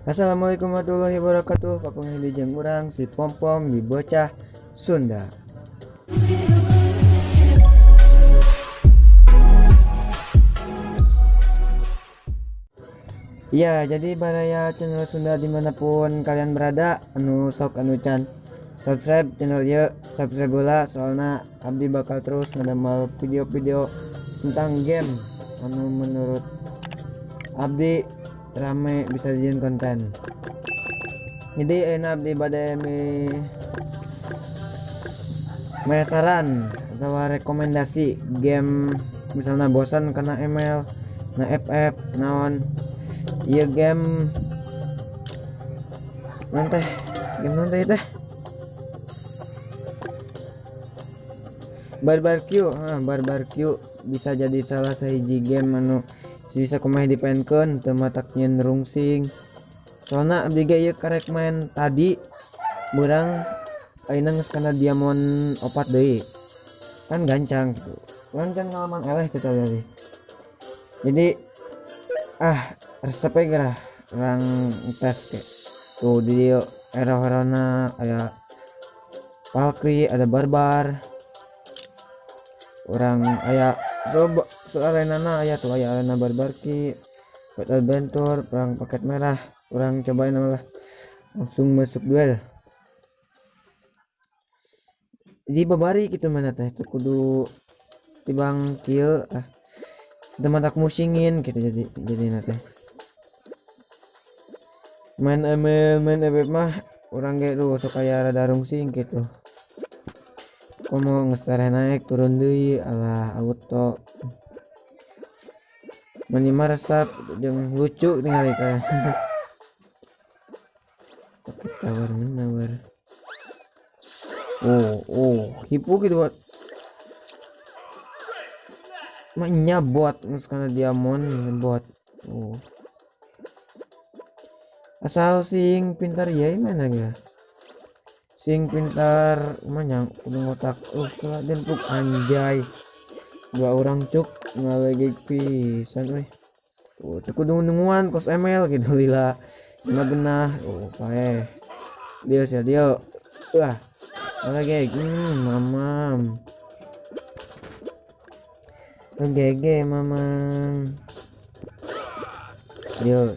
Assalamualaikum warahmatullahi wabarakatuh. Papanggih jeung urang si Pom-Pom di Bocah Sunda. Ya, jadi baraya channel Sunda dimanapun kalian berada, anu sok anu can subscribe channel ieu, subscribe heula, soalna abdi bakal terus ngadamel video-video tentang game anu menurut abdi rame bisa dijadiin konten. Jadi ayeuna abdi bade mi saran atau rekomendasi game, misalnya bosan karena ML na FF naon, iya game nanti, game nanti teh Barbar Q. Ha, Barbar Q bisa jadi salah sahiji game anu bisa kumaha dipaenkeun teu matak nyieun rungsing, soalna abdi ge ieu karek main tadi beurang, ayeuna geus kana diamond 4 deui, kan gancang gitu. Urang can ngalaman eleh teh tadi, jadi ah resep we gerah urang tes ke tuh di dieu hero-herona aya Valkyrie, ada Barbar, urang aya so, so arenana aya tuh, aya arena Barbar Ki, Pet Adventure, perang paket merah. Urang cobain lah, langsung masuk duel. Jadi babari gitu mana teh teu kudu tibang kieu, ah teu matak musingin gitu. Jadi teh main ML, main FF mah urang ge duh sok aya rada rungsing gitu, komo geus tereh naik turun deui, alah auto. Mani mah resep jeung lucu tingali ka pakai tawar menawar. Oh, hipu gitu buat maknya bot geus kana diamond bot. Oh, asal sing pintar ya, mana ya sing pintar mah kudu ngotak. Oh, kela dempuk anjay, dua orang cuk ngalegeg pisan euy. Oh, teu kudu nungguan kos ML gitu, lila cuma genah. Oh, paeh dia sia dia, wah ngalegeg. Mamam GG mamang dia,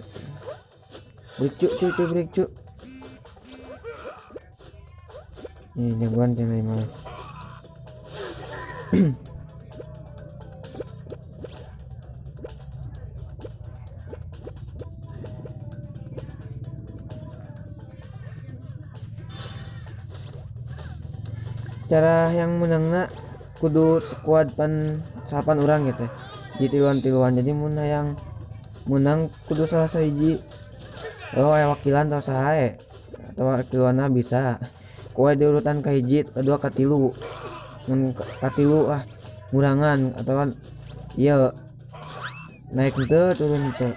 break cuk cuk cuk, break cuk. Ini jagoan cenah mah. Cara yang menangna kudu squad pan salapan orang gitu di tiluan-tiluan, jadi mun yang menang kudu salah sahiji. Oh, aya wakilan atau saha atau tiluanna bisa kuwe di urutan kahiji, kedua, katilu. Mun katilu ah ngurangan atau iya naik teu turun teu,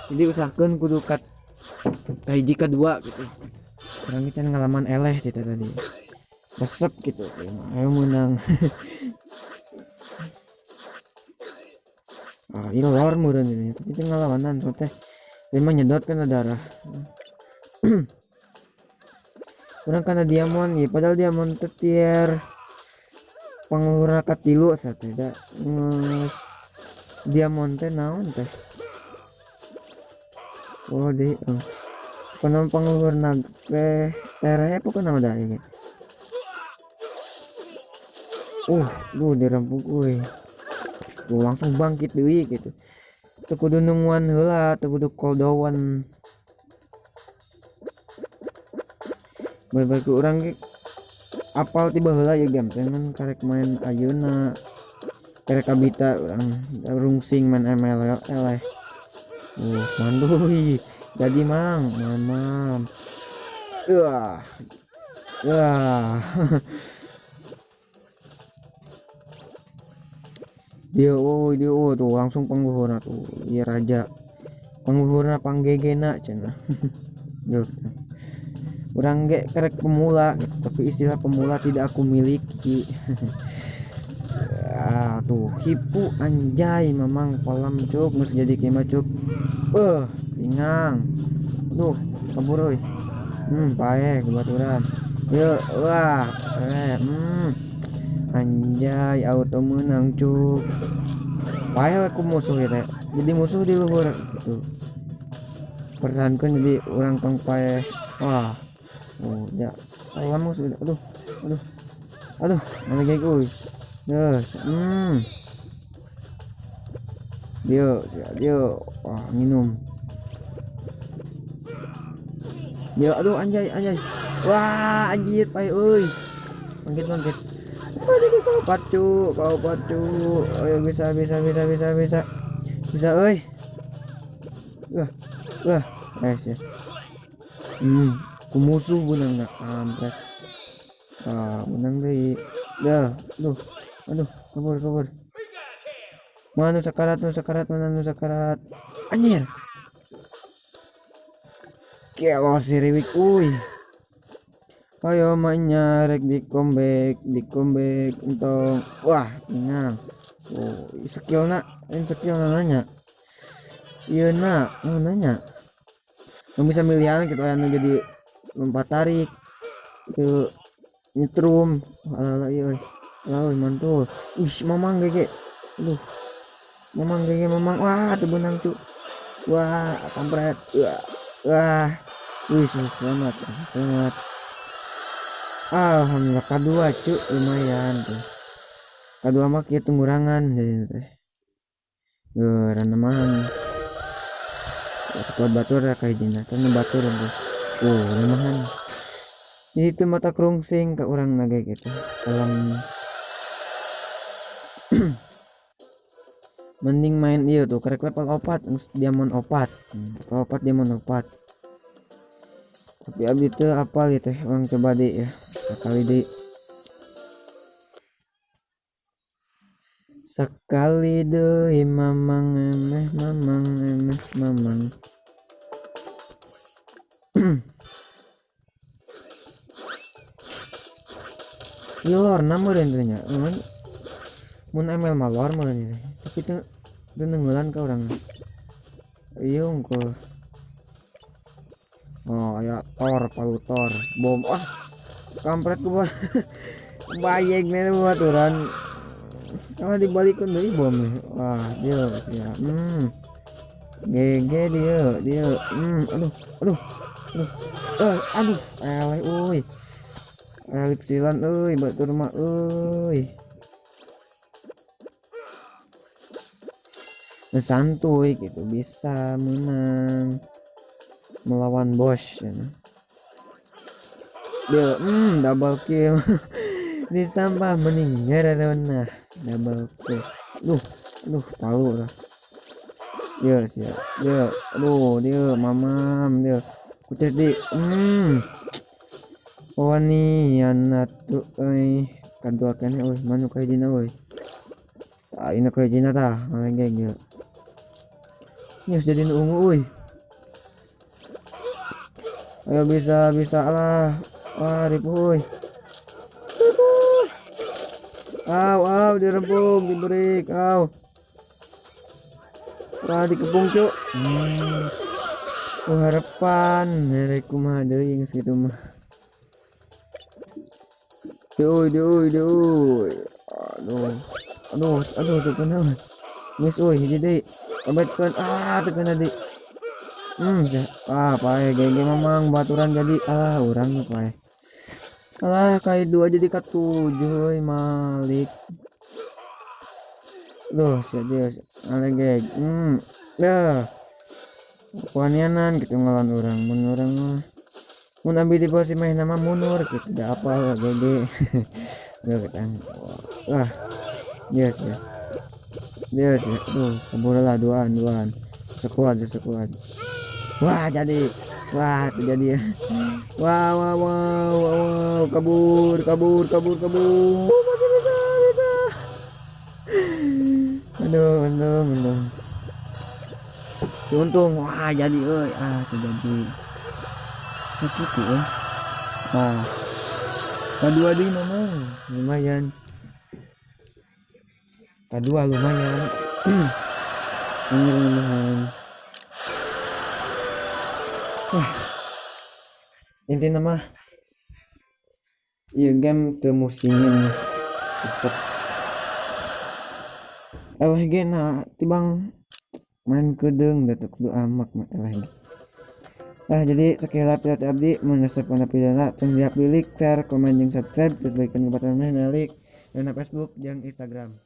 jadi usahakeun kudu kat kahiji kedua gitu. Urang can ngalaman eleh teh tadi, resep gitu, ayo menang. Ah, ini lor meureun ini, tapi itu ngalawanan so teh lima nyedot kan darah urang karena diamond ya, padahal diamond teh tier pangluhurna katilu asa teh da geus diamond teh naon teh. Oh di, oh. Pokona pangluhurna teh tereh, pokona mah da ieu. Duh dirampok euy. Tuh langsung bangkit deui gitu. Teu kudu nungguan heula, teu kudu cooldown. Bae-bae ku urang ge apal tiba heula ieu game teh, ngan karek main ayeuna. Karek kabita urang rungsing main ML eleh. Manduy. Jadi mang, mamam. Wah. Wah. Dia oh, dia oh, tuh langsung pangluhurna tuh. Iya raja. Pangluhurna panggegena cenah. Duh. Urang ge kerek pemula gitu, tapi istilah pemula tidak aku miliki. Ah, tuh hipu anjay mamang kolam cuk, geus jadi kemah cuk. Pingang. Duh, kabur euy. Paeh kubaturan. Yeuh, wah, Anjay, auto menang cuk. Paeh we ku musuh ieu teh. Jadi musuh di luhur gitu. Pertahankan jadi orang tong paeh. Wah. Oh, ya. Alah musuh. Aduh. Aduh. Aduh, mana geng euy. Yes. Dia, dia. Wah, minum. Dia, aduh anjay, anjay. Wah, anjir paeh euy. Bangkit, bangkit. Aduh, kau pacu, kau pacu. Ayo bisa, bisa, bisa, bisa, bisa. Bisa euy. Wah, wah, nice ya. Ku musuh benang nak kampret. Ah, menang deui. Dah, aduh. Aduh, kabur, kabur. Mana nu sakarat, nu sakarat, mana nu sakarat. Anjir. Kelo si Riwik euy. Ayo mainnya rek di comeback, di comeback entong. Wah, ingang. Oh, skill na, ini skill na nanya. Iya na, oh, nanya. Nggak bisa milihan gitu anu jadi lompat tarik. Itu nyetrum. Alah, iya, euy. Alah, euy, mantul. Wih, mamang GG. Aduh. Mamang GG, mamang. Wah, teu beunang cu. Wah, kampret. Wah. Wah. Wih, selamat, selamat. Alhamdulillah kedua cu, lumayan tuh. Kedua mah kieu ngurangan jadi teh. Geuranaman. Squad batur ya kayak jina, kan batur tuh. Oh, lumayan. Jadi itu mata kerungsing ke orang naga gitu. Dalam mending main iya tuh karek level 4, geus diamond 4. Level 4 diamond 4. Tapi abdi teu apal ieu teh, urang coba deui ya. Sekali deui. Sekali deui mamang emeh, mamang emeh, mamang. Ieu lorna meureun teh nya. Mun ML mah lor meureun ieu. Tapi teu neungeulan ka urang. Ieu unggul. Oh, aya tor, palu tor, bom. Ah, kampret ku buat. Bayeg nih baturan. Kalau dibalikeun deui bom nih. Wah, dia sia. GG dia, dia. Aduh, aduh. Aduh. Aduh, eleh euy. Elip silan euy, batur mah euy. Nah, santuy gitu bisa menang melawan bos ya. Dia double kill. Di sampah mending ngarana double kill. Duh, aduh palu lah. Dia siap. Dia, aduh dia mamam dia. Kucet di. Wani atuh euy. Kadua keneh euy, manu ka hijina euy. Tah ina ka hijina tah, ngalegeg ieu. Geus jadi nu ungu euy. Ayo bisa, bisa lah. Wah, ripuh euy. Ripuh. Au, au, dirembung, diberi, au. Wah, dikepung, cuk. Oh, harapan merek kumaha deui geus kitu mah. Duh, duh, duh. Aduh. Aduh, aduh, teu kena. Geus euy, hiji deui. Abetkeun. Ah, teu kena deui. Ah, pae GG mamang baturan jadi ah urang mah pae. Alah, kai 2 jadi ka 7 euy Malik. Duh, sia dia alegeg. Dah. Wanianan gitu ngalan urang, mun urang mah. Mun ambil di posisi main nama mundur gitu, da apa GG. Duh, ketang. Wah. Yes, ya. Yes, ya. Duh, kabur lah duaan, duaan. Sekuat, sekuat. Wah, jadi. Wah, terjadi ya. Wah, wah, wah, wah, wah, kabur, kabur, kabur, kabur. Masih bisa, bisa. Aduh, untung, untung. Untung, wah, jadi, euy. Ah, terjadi. Sakit euy. Wah. Kedua di mamang, lumayan. Kedua lumayan. Ini lumayan. Wah, intinya mah ieu game teu musingin, resep. Eleh ge nah tibang main kedeung da teu kudu amak mah eleh ge. Nah, jadi sekian video abdi. Mun resep kana videona, tong di like, share, komen, jeung subscribe, terus bagikan ke baturan like dina Facebook jeung Instagram.